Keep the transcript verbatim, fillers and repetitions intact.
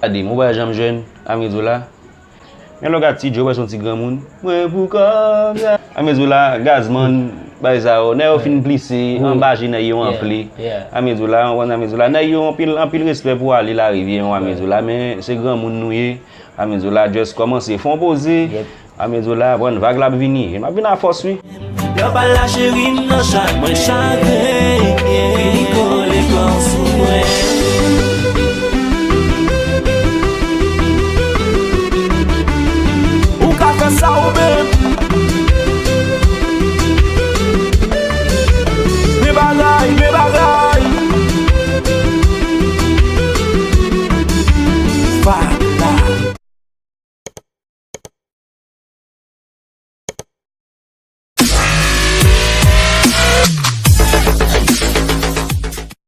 Gade, mwen pa janm jwenn, a mezou la. Men lè w gad Ti Djo, wè se yon ti granmoun. Mwen pou kòb sa. A mezou la, Gazman, bay sa yo. Nèg yo fin plise, anba je nèg yo anfle. A mezou la, w konn a mezou la. Nèg yo anpil, anpil respè pou Ale Larivye, a mezou la. Men se granmoun nou ye. A mezou la, just kòmanse. Fè yon poze. A mezou la, pran vag la ap vini. M ap vin a fòs, wi. Lè w pa la cheri m nan chay, mwen chagren.